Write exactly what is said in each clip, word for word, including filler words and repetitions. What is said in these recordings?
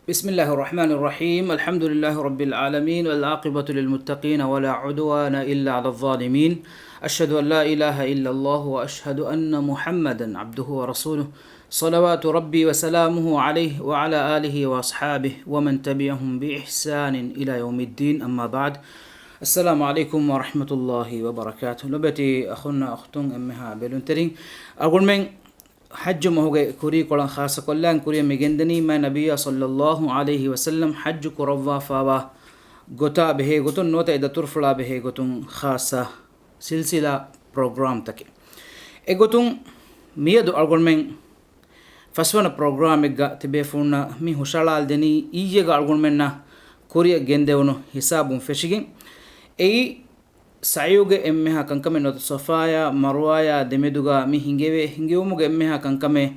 بسم الله الرحمن الرحيم. الحمد لله رب العالمين، والعاقبة للمتقين، ولا عدوان إلا على الظالمين. أشهد أن لا إله إلا الله، وأشهد أن محمدا عبده ورسوله. صلوات ربي وسلامه عليه وعلى آله وأصحابه ومن تبعهم بإحسان إلى يوم الدين. أما بعد. السلام عليكم ورحمة الله وبركاته. ލޮބުވެތި އަޚުންނާ އުޚްތުން، އެންމެހާ ބެލުންތެރިން. އަޅުގަނޑުމެން ޙައްޖު މަހުގެ ކުރީކޮޅަށް ޚާއްޞަކޮށްލާން ކުރިއަށް މި ގެންދަނީ މާތް ނަބިއްޔާ ޞައްލައްލާހު ޢަލައިހި ވަސައްލަމް ޙައްޖު ކުރައްވާފާވާ ގޮތާ ބެހޭ ގޮތުން ނުވަތަ އެ ދަތުރުފުޅާ ބެހޭ ގޮތުން ޚާއްޞަ ސިލްސިލާ ޕްރޮގްރާމްތަކެއް. އެގޮތުން މިއަދު އަޅުގަނޑުމެން ފަސްވަނަ ޕްރޮގްރާމެއްގަ ތިބޭފުޅުންނަށް މި ހުށައަޅާލަދެނީ އިއްޔެގަ އަޅުގަނޑުމެންނަށް ކުރިއަށް ގެންދެވުނު ހިސާބުން ފެށިގެން. އެއީ ސަޢްޔުގެ އެންމެހާ ކަންކަމެއް ނުވަތަ ޞަފާޔާ މަރުވާޔާ ދެމެދުގަ މި ހިނގެވޭ ހިނގެވުމުގެ އެންމެހާ ކަންކަމެއް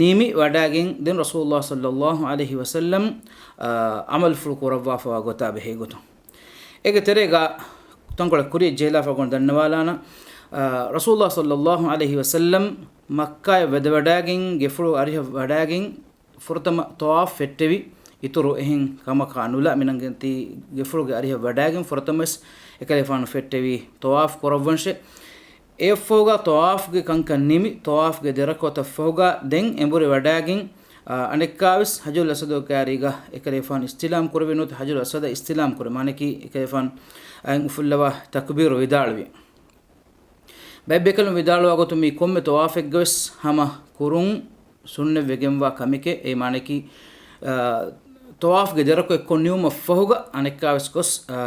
ނިމި ވަޑާގެން ދެން ރަސޫލުﷲ ޞައްލައްލާހު ޢަލައިހި ވަސައްލަމް، އާ، ޢަމަލުފުޅު ކުރައްވާފަވާ ގޮތާ ބެހޭ ގޮތުން. އޭގެ ތެރޭގަ ތަންކޮޅެއް ކުރިއަށް ޖެހިލާފަ ގޮނޑި ދަންނަވާލާނަ، އާ، ރަސޫލުﷲ ޞައްލައްލާހު ޢަލައިހި ވަސައްލަމް މައްކާޔަށް ވަދެވަޑާގެން ގެފުޅު އަރިހަށް ވަޑާގެން ފުރަތަމަ ޠަވާފް ފެއްޓެވި، އިތުރު އެހެން ކަމަކާ ނުލާ މިނަންގެންތީ ގެފުޅުގެ އަރިހަށް ވަޑާގެން ފުރަތަމަވެސް އެކަލޭގެފާނު ފެއްޓެވި ޠަވާފް ކުރައްވަންށޭ. އެއަށްފަހުގަ ޠަވާފްގެ ކަންކަން ނިމި، ޠަވާފްގެ ދެރަކުޢަތަށްފަހުގަ ދެން އެނބުރި ވަޑާގެން، އާ، އަނެއްކާވެސް ޙަޖަރުލް އަސްވަދުގެ ކާރީގަ އެކަލޭގެފާނު އިސްތިލާމް ކުރެއްވި ނުވަތަ ޙަޖަރުލް އަސްވަދަށް އިސްތިލާމް ކުރޭ، މާނައަކީ އެކަލޭގެފާނު އަތް އުފުއްލަވާ ތަކުބީރު ވިދާޅުވި. ބައެއް ބޭކަލުން ވިދާޅުވާ ގޮތުން މި ކޮންމެ ޠަވާފެއްގަވެސް ހަމަ ކުރުން ސުންނަތްވެގެންވާ ކަމެކޭ. އެ މާނައަކީ، އާ، ޠަވާފްގެ ދެރަކު އެއްކޮށް ނިމުމަށްފަހުގަ އަނެއްކާވެސް ގޮސް، އާ،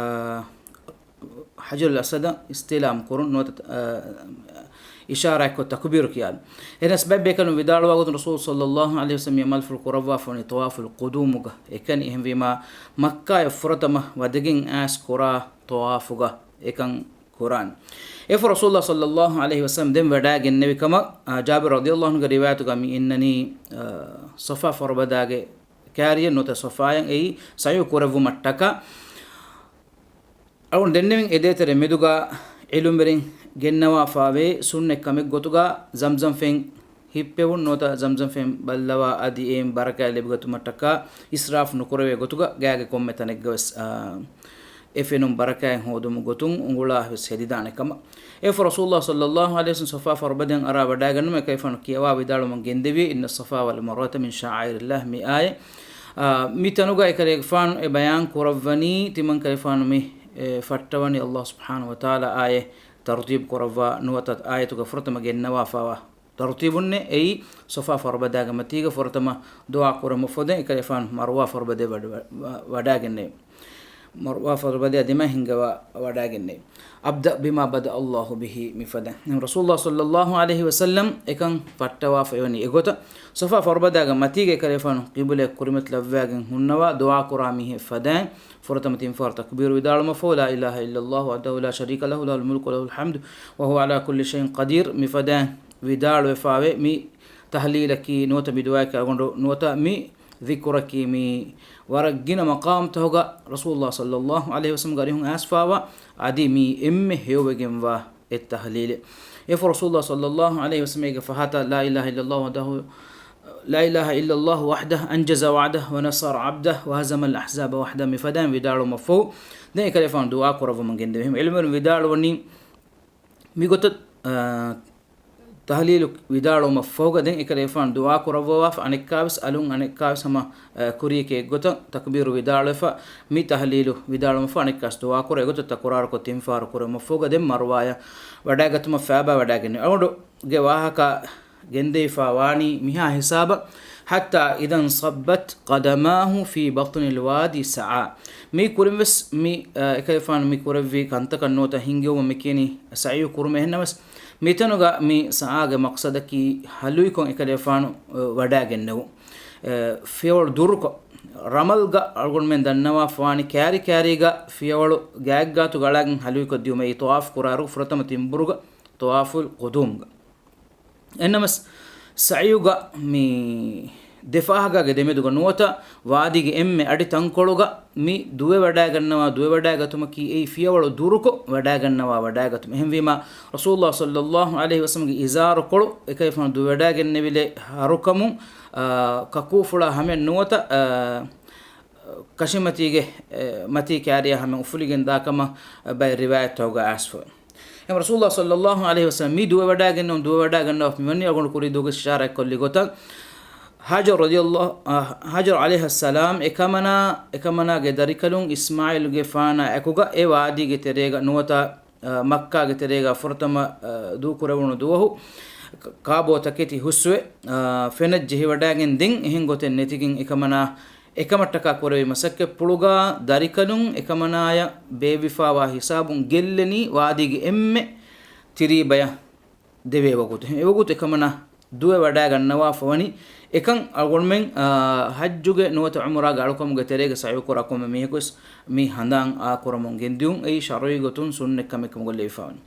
ޙަޖަރުލް އަސްވަދަށް އިސްތިލާމް ކުރުން ނުވަތަ، އާ، އިޝާރާތްކޮށް ތަކުބީރު ކިޔާލުން. އެހެނަސް ބައެއް ބޭކަލުން ވިދާޅުވާ ގޮތުން ރަސޫލު ޞައްލައްލާހު ޢަލައިހި ވަސައްލަމް މި ޢަމަލުފުޅު ކުރައްވާފަވަނީ ޠަވާފުލް ޤުދޫމުގަ އެކަނި. އެހެންވީމާ، މައްކާޔަށް ފުރަތަމަ ވަދެގެން އައިސް ކުރާ ޠަވާފުގަ އެކަން ކުރާން. އެފަ ރަސޫލު ޞައްލައްލާހު ޢަލައިހި ވަސައްލަމް ދެން ވަޑާގެންނެވި ކަމަށް، އާ، ޖާބިރު ރަޟިޔައްލާހު ޢަންހުގެ ރިވާޔަތުގަ މި އިންނަނީ، އާ، ޞަފާ ފަރުބަދާގެ ކާރިއަށް ނުވަތަ ޞަފާޔަށް އެއީ ސަޢްޔު ކުރެއްވުމަށްޓަކާ. އަޅުގަނޑު ދެންނެވިން އެ ދޭތެރެ މެދުގަ ޢިލްމުވެރިން ގެންނަވާފާވޭ ސުންނަތް ކަމެއް ގޮތުގަ ޒަމްޒަމް ފެން ހިއްޕެވުން ނުވަތަ ޒަމްޒަމް ފެން ބައްލަވާ އަދި އެއިން ބަރަކާތް ލިބިގަތުމަށްޓަކާ އިސްރާފް ނުކުރެވޭ ގޮތުގަ ގާގެ ކޮންމެ ތަނެއްގަވެސް، އާ، އެ ފެނުން ބަރަކާތް ހޯދުމުގެ ގޮތުން އުނގުޅާ ވެސް ހެދިދާނެ ކަމަށް. އެފަ ރަސޫލު ޞައްލައްލާހު ޢަލައިހި ވަސައްލަމް ޞަފާ ފަރުބަދައިން އަރާ ވަޑާގަންނަމުން އެކަލޭގެފާނު ކިޔަވާ ވިދާޅުވަމުން ގެންދެވި، "إن الصفا والمروة من شعائر الله" މި އާޔަތް. އާ، މި ތަނުގަ އެކަލޭގެފާނު އެ ބަޔާން ކުރައްވަނީ ތިމަން ކަލޭގެފާނު މި، އެ، ފައްޓަވަނީ ﷲ ސުބްޙާނަހޫ ވަތަޢާލާ އާޔަތް ތަރުތީބު ކުރައްވާ ނުވަތަ އާޔަތުގެ ފުރަތަމަ ގެންނަވާފާވާ ތަރުތީބުންނޭ. އެއީ ޞަފާ ފަރުބަދާގެ މަތީގަ ފުރަތަމަ ދުޢާ ކުރުމަށްފަހު ދެން އެކަލޭގެފާނު މަރުވާ ފަރުބަދައަށް ވަޑަ-، ވަ-، ވަ-، ވަޑާގެންނެވި. މަރުވާ ފަރުބަދައަށް ދިމާ ހިންގަވާ ވަޑާގެންނެވި. "ابدأ بما بدأ الله به" މިފަދަ. ރަސޫލު ޞައްލައްލާހު ޢަލައިހި ވަސައްލަމް އެކަން ފައްޓަވާފައިވަނީ އެގޮތަށް. ޞަފާ ފަރުބަދާގެ މަތީގަ އެކަލޭގެފާނު ޤިބުލައަށް ކުރިމަތިލައްވާގެން ހުންނަވާ ދުޢާ ކުރާ މީހެއް ފަދައިން ފުރަތަމަ ތިން ފަހަރު ތަކުބީރު ވިދާޅުމަށްފަހު، "لا إله إلا الله وحده لا شريك له، له الملك وله الحمد وهو على كل شيء قدير" މިފަދައިން ވިދާޅުވެފާވޭ. މި ތަހްލީލަކީ ނުވަތަ މި ދުޢާއަކީ އަޅުގަނޑު ނުވަތަ މި ޛިކުރަކީ މީ ވަރަށް ގިނަ މަޤާމްތަކުގަ ރަސޫލު ޞައްލައްލާހު ޢަލައިހި ވަސައްލަމްގެ އަރިހުން އައިސްފާވާ އަދި މީ އެންމެ ހެޔޮވެގެންވާ އެއް ތަހްލީލެއް. އެފަ ރަސޫލު ޞައްލައްލާހު ޢަލައިހި ވަސައްލަމް އޭގެ ފަހަތަށް "لا إله إلا الله وحده، لا إله إلا الله وحده أنجز وعده ونصر عبده وهزم الأحزاب وحده" މިފަދައިން ވިދާޅުވުމަށްފަހު ދެން އެކަލޭގެފާނު ދުޢާ ކުރައްވަމުން ގެންދެވި. އެހެން ޢިލްމުވެރިން ވިދާޅުވަނީ މިގޮތަށް، އާ، ތަހްލީލު ވިދާޅުވުމަށްފަހުގަ ދެން އެކަލޭގެފާނު ދުޢާ ކުރައްވަވާފަ އަނެއްކާވެސް އަލުން އަނެއްކާވެސް ހަމަ، އާ، ކުރިޔަކޭ އެއްގޮތަށް ތަކުބީރު ވިދާޅުވެފަ މި ތަހްލީލު ވިދާޅުވުމަށްފަހު އަނެއްކާވެސް ދުޢާ ކުރާ އެގޮތަށް ތަކުރާރުކޮށް ތިން ފަހަރު ކުރެވުމަށްފަހުގަ ދެން މަރުވާޔަށް ވަޑާގަތުމަށް ފައިބާ ވަޑާގެންނެވި. އަޅުގަނޑުގެ ވާހަކަ ގެންދެވިފަ ވާނީ މިހާ ހިސާބަށް، "حتى إذا انصبت قدماه في بطن الوادي سعى" މީ ކުރިންވެސް މި، އަ، އެކަލޭގެފާނު މި ކުރެއްވި ކަންތަކަށް ނުވަތަ ހިންގެވުމަށް މި ކިޔަނީ ސަޢްޔު ކުރުމޭ. އެހެންނަމަވެސް މިތަނުގަ މި ސަޢާގެ މަޤްޞަދަކީ ހަލުއިކޮށް އެކަލޭގެފާނު، އަ، ވަޑާގެންނެވުން. އަ، ފިޔަވަޅު ދުރުކޮށް، ރަމަލްގަ އަޅުގަނޑުމެން ދަންނަވާފަވާނީ ކާރި ކާރީގަ ފިޔަވަޅު ގާތްގާތުގަ އަޅާގެން ހަލުއިކޮށް ދިޔުމަށް އެއީ ޠަވާފު ކުރާއިރު ފުރަތަމަ ތިންބުރުގަ ޠަވާފުލް ޤުދޫމްގަ. އެންނަމަސް ސަޢްޔުގަ މި ދެފާހަގާގެ ދެމެދުގަ ނުވަތަ ވާދީގެ އެންމެ އަޑި ތަންކޮޅުގަ މި ދުވެވަޑާގަންނަވާ، ދުވެވަޑާގަތުމަކީ އެއީ ފިޔަވަޅު ދުރުކޮށް ވަޑާގަންނަވާ ވަޑާގަތުމެއް. އެހެންވީމާ، ރަސޫލުﷲ ޞައްލައްލާހު ޢަލައިހި ވަސައްލަމްގެ އިޒާރުކޮޅު އެކަލޭގެފާނު ދުވެވަޑާގެންނެވިލެއް ހަރުކަމުން، އާ، ކަކޫފުޅާ ހަމައެއް ނުވަތަ، އާ، ކަށިމަތީގެ، އެ، މަތީ ކާރިޔާ ހަމަ އުފުލިގެން ދާ ކަމަށް ބައެއް ރިވާޔަތްތަކުގަ އައިސްފަ. އެހެން ރަސޫލުﷲ ޞައްލައްލާހު ޢަލައިހި ވަސައްލަމަ މި ދުވެވަޑައިގެންނެވުނު، ދުވެވަޑައިގަންނަވާ މިވަނީ އަޅުގަނޑު ކުރީ ދުވަހުގަ އިޝާރާތްކޮށްލި ގޮތަށް، ހާޖަރު ރަޟިޔައްލާހު، އާ، ހާޖަރު ޢަލައިހައްސަލާމް އެކަމަނާ، އެކަމަނާގެ ދަރިކަލުން އިސްމާޢީލުގެފާނާ އެކުގަ އެ ވާދީގެ ތެރޭގަ ނުވަތަ، އާ، މައްކާގެ ތެރޭގަ ފުރަތަމަ، އާ، ދޫކުރެވުނު ދުވަހު ކާބޯ ތަކެތި ހުސްވެ، އާ، ފެނަށް ޖެހިވަޑައިގެން ދެން އެހެން ގޮތެއް ނެތިގެން އެކަމަނާ އެކަމަށްޓަކާ ކުރެވި މަސައްކަތްޕުޅުގަ ދަރިކަލުން އެކަމަނާޔަށް ބޭއްވިފާވާ ހިސާބުން ގެއްލެނީ ވާދީގެ އެންމެ ތިރީބަޔަށް ދެވޭ ވަގުތު. އެ ވަގުތު އެކަމަނާ ދުވެވަޑައިގަންނަވާފަވަނީ. އެކަން އަޅުގަނޑުމެން، އާ، ޙައްޖުގެ ނުވަތަ ޢުމްރާގެ އަޅުކަމުގެ ތެރޭގަ ސަޢު ކުރާ ކޮންމެ މީހަކުވެސް މި ހަނދާން އާ ކުރަމުން ގެންދިއުން. އެއީ ޝަރުޢީ ގޮތުން ސުންނަތް ކަމެއް ކަމުގަ ލެވިފަވަނީ.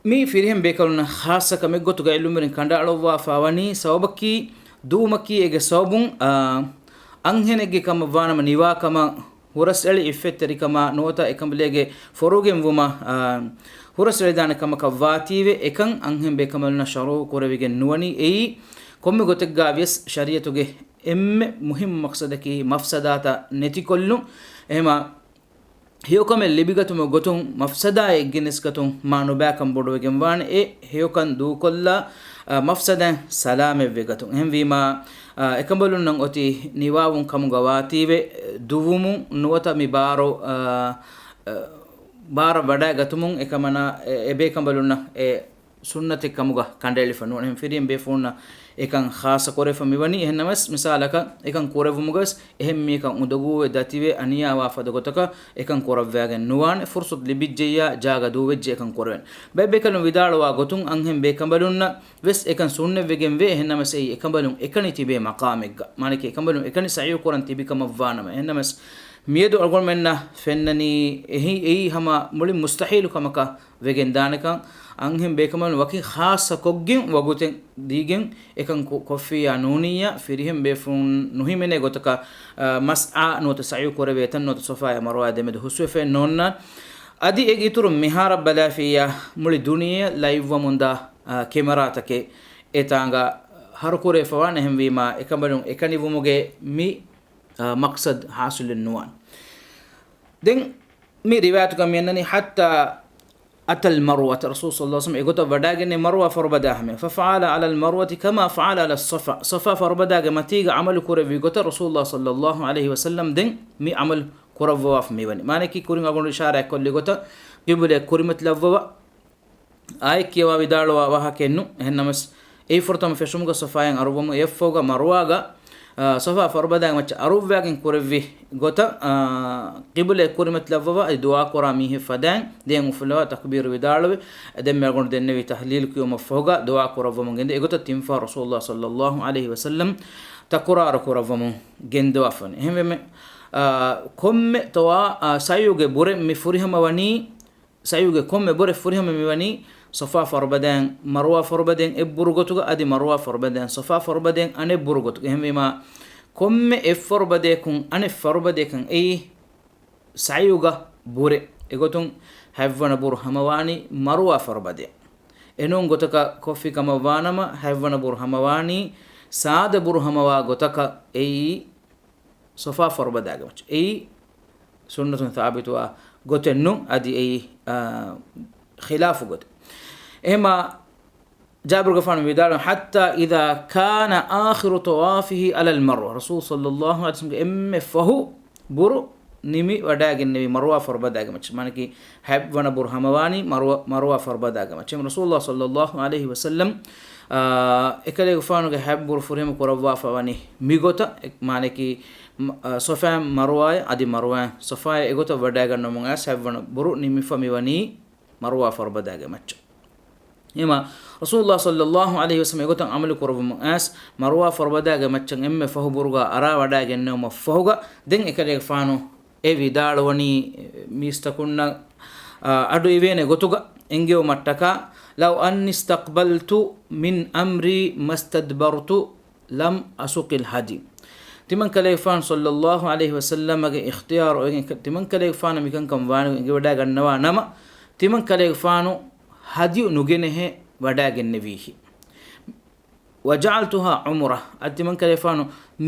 މީ ފިރިހެން ބޭކަލުންނަށް ޚާއްޞަ ކަމެއްގޮތުގައި ޢިލްމުވެރިން ކަނޑައަޅުއްވާފަވަނީ ސަބަބަކީ ދުވުމަކީ އޭގެ ސަބަބުން، އާ، އަންހެނެއްގެ ކަމަށްވާނަމަ ނިވާކަމަށް ހުރަސްއެޅި އިއްފަތްތެރިކަމާ ނުވަތަ އެކަނބަލޭގެ ފޮރުވިގެންވުމަށް، އާ، ހުރަސްއެޅިދާނެ ކަމަކަށް ވާތީވެ އެކަން އަންހެން ބޭކަނބަލުންނަށް ޝަރުޢު ކުރެވިގެން ނުވަނީ. އެއީ ކޮންމެ ގޮތެއްގަ ވިޔަސް ޝަރީޢަތުގެ އެންމެ މުހިއްމު މަޤްޞަދަކީ މަފްސަދާތައް ނެތިކޮށްލުން. އެހެމަ ހެޔޮކަމެއް ލިބިގަތުމުގެ ގޮތުން މަފްސަދާއެއް ގެނެސްގަތުން މާ ނުބައިކަން ބޮޑުވެގެންވާނެ. އެ ހެޔޮކަން ދޫކޮށްލާ، އާ، މަފްސަދާއިން ސަލާމަތްވެގަތުން. އެހެންވީމާ، އާ، އެކަނބަލުންނަށް އޮތީ ނިވާވުން ކަމުގަ ވާތީވެ ދުވުމުން ނުވަތަ މި ބާރު، އާ، އާ، ބާރަށް ވަޑައިގަތުމުން އެކަމަނާ އެ، އެބޭކަނބަލުންނަށް އެ ސުންނަތެއް ކަމުގަ ކަނޑައެޅިފަ ނޫން. އެހެން ފިރިހެން ބޭފުޅުންނަށް އެކަން ޚާއްޞަ ކުރެވިފަ މިވަނީ. އެހެންނަމަވެސް މިސާލަކަށް އެކަން ކުރެއްވުމުގަވެސް އެހެން މީހަކަށް އުނދަގޫވެ ދަތިވެ އަނިޔާވާ ފަދަ ގޮތަކަށް އެކަން ކުރައްވާގެން ނުވާނެ. ފުރުޞަތު ލިބިއްޖެއްޔާ ޖާގަ ދޫވެއްޖެ އެކަން ކުރެވެން. ބައެއް ބޭކަލުން ވިދާޅުވާ ގޮތުން އަންހެން ބޭކަނބަލުންނަށް ވެސް އެކަން ސުންނަތްވެގެން ވޭ. އެހެންނަމަވެސް އެއީ އެކަނބަލުން އެކަނި ތިބޭ މަޤާމެއްގަ، މާނައަކީ އެކަނބަލުން އެކަނި ސަޢު ކުރަން ތިބި ކަމަށްވާނަމަ. އެހެންނަމަވެސް މިއަދު އަޅުގަނޑުމެންނަށް ފެންނަނީ އެހި، އެއީ ހަމަ މުޅި މުސްތަޙީލު ކަމަކަށް ވެގެން ދާނެކަން. އަންހެން ބޭކަނބަލުން ވަކި ޚާއްޞަ ކޮށްގެން ވަގުތެއް ދީގެން އެކަން ކު-، ކޮށްފިއްޔާ ނޫނިއްޔާ ފިރިހެން ބޭފުޅުން ނުހިމެނޭ ގޮތަކަށް، އާ، މަސްޢާ ނުވަތަ ސަޢު ކުރެވޭ ތަން ނުވަތަ ޞަފާއާ މަރުވާ ދެމެދު ހުސްވެފައެއް ނޯންނާން. އަދި އޭގެ އިތުރުން މިހާރަށް ބަލާފިއްޔާ މުޅި ދުނިޔެއަށް ލައިވްވަމުންދާ، އާ، ކެމެރާތަކެއް އެ ތާނގަ ހަރުކުރެވިފަވާނެ. އެހެންވީމާ އެކަނބަލުން އެކަނިވުމުގެ މި، އާ، މަޤްޞަދު ޙާޞިލެއް ނުވާނެ. ދެން މި ރިވާޔަތުގަ މި އަންނަނީ، حتى أتى المروة، ރަސޫލު ޞައްލައްލާހު ޢަލައިހި ވަސައްލަމަ އެގޮތަށް ވަޑައިގެންނެވި މަރުވާ ފަރުބަދާ ހަމަޔަށް، ففعل على المروة كما فعل على الصفا، ޞަފާ ފަރުބަދާގެ މަތީގަ ޢަމަލު ކުރެއްވި ގޮތަށް ރަސޫލު ޞައްލައްލާހު ޢަލައިހި ވަސައްލަމަ ދެން މި ޢަމަލު ކުރައްވަވާފަ މިވަނީ. މާނައަކީ ކުރިން އަޅުގަނޑު އިޝާރާތްކޮށްލި ގޮތަށް ޤިބުލައަށް ކުރިމަތިލައްވަވާ، އާޔަތް ކިޔަވާ ވިދާޅުވާ ވާހަކައެއް ނޫން. އެހެންނަމަވެސް، އެއީ ފުރަތަމަ ފެށުމުގަ ޞަފާއިން އަރުއްވަމުން އެއަށްފަހުގަ މަރުވާގަ، އާ، ޞަފާ ފަރުބަދާގެ މައްޗަށް އަރުއްވާގެން ކުރެއްވި ގޮތަށް، އާ، ޤިބުލައަށް ކުރިމަތިލައްވަވާ، އަދި ދުޢާ ކުރާ މީހެއް ފަދައިން ދެން އުފުލަވާ ތަކުބީރު ވިދާޅުވި. ދެން މި އަޅުގަނޑު ދެންނެވި ތަހްލީލު ކިޔުމަށްފަހުގަ ދުޢާ ކުރައްވަމުން ގެންދަވާ. އެގޮތަށް ތިންފަހަރު ރަސޫލު ޞައްލައްލާހު ޢަލައިހި ވަސައްލަމަ ތަކުރާރު ކުރައްވަމުން ގެންދަވާފަ ވަނީ. އެހެންވެމެ، އާ، ކޮންމެ ޠަވާ-، އާ، ސަޢުގެ ބުރެއް މި ފުރިހަމަ ވަނީ ސަޢުގެ ކޮންމެ ބުރެއް ފުރިހަމަ މިވަނީ ޞަފާ ފަރުބަދައިން މަރުވާ ފަރުބަދައިން އެއްބުރު ގޮތުގަ، އަދި މަރުވާ ފަރުބަދައިން ޞަފާ ފަރުބަދައިން އަނެއްބުރު ގޮތުގަ. އެހެންވީމާ، ކޮންމެ އެއް ފަރުބަދަޔަކުން އަނެއް ފަރުބަދަޔަކަށް އެއީ ސަޢުގަ ބުރެއް. އެގޮތުން ހަތްވަނަ ބުރު ހަމަވާނީ މަރުވާ ފަރުބަދަޔަށް. އެނޫން ގޮތަކަށް ކޮށްފި ކަމަށް ވާނަމަ، ހަތްވަނަ ބުރު ހަމަވާނީ ސާދަ ބުރު ހަމަވާ ގޮތަކަށް އެއީ ޞަފާ ފަރުބަދާގެ މައްޗަށް. އެއީ ސުންނަތުން ސާބިތުވާ ގޮތެއް ނޫން. އަދި އެއީ، އާ، ޚިލާފު ގޮތެއް. އެހެމާ ޖާބިރުގެފާނު ވިދާޅުވި، حتى إذا كان آخر طوافه على المروة، ރަސޫލު ޞައްލައްލާހު ޢަލައިހި ވަސައްލަމަގެ އެންމެ ފަހު ބުރު ނިމި ވަޑައިގެންނެވި މަރުވާ ފަރުބަދާގެ މައްޗަށް. މާނައަކީ، ހަތްވަނަ ބުރު ހަމަވާނީ މަރުވާ، މަރުވާ ފަރުބަދާގެ މައްޗަށް. ރަސޫލު ޞައްލައްލާހު ޢަލައިހި ވަސައްލަމަ، އާ، އެކަލޭގެފާނުގެ ހަތް ބުރު ފުރިހަމަ ކުރައްވާފަ ވަނީ މިގޮތަށް. އެ، މާނައަކީ، މަ-، އާ، ޞަފާއިން މަރުވާއަށް އަދި މަރުވާއިން ޞަފާއަށް އެގޮތަށް ވަޑައިގަންނަވަމުން އައިސް ހަތްވަނަ ބުރު ނިމިފަ މިވަނީ މަރުވާ ފަރުބަދާގެ މައްޗަށް. އެމަ ރަސޫލު ޞައްލައްލާހު ޢަލައިހި ވަސައްލަމަ އެގޮތަށް ޢަމަލު ކުރައްވަމުން އައިސް، މަރުވާ ފަރުބަދާގެ މައްޗަށް އެންމެ ފަހު ބުރުގަ އަރާ ވަޑައިގެންނެވުމަށް ފަހުގަ، ދެން އެކަލޭގެފާނު އެ ވިދާޅުވަނީ، މީސްތަކުންނަށް، އާ، އަޑު އިވޭނެ ގޮތުގަ އެންގެވުމަށްޓަކާ، لو أني استقبلت من أمري ما استدبرت لم أسق الهدي. ތިމަން ކަލޭގެފާނު ޞައްލައްލާހު ޢަލައިހި ވަސައްލަމަގެ އިޚްތިޔާރު އޮތްގެން، ތިމަން ކަލޭގެފާނަށް މިކަންކަން ވާނެ އެނގިވަޑައިގަންނަވާ ނަމަ، ތިމަން ކަލޭގެފާނު ހަދިޔު ނުގެނެހޭ ވަޑައިގެންނެވީހި. وجعلتها عمرة، އަދި ތިމަންކަލޭގެފާނު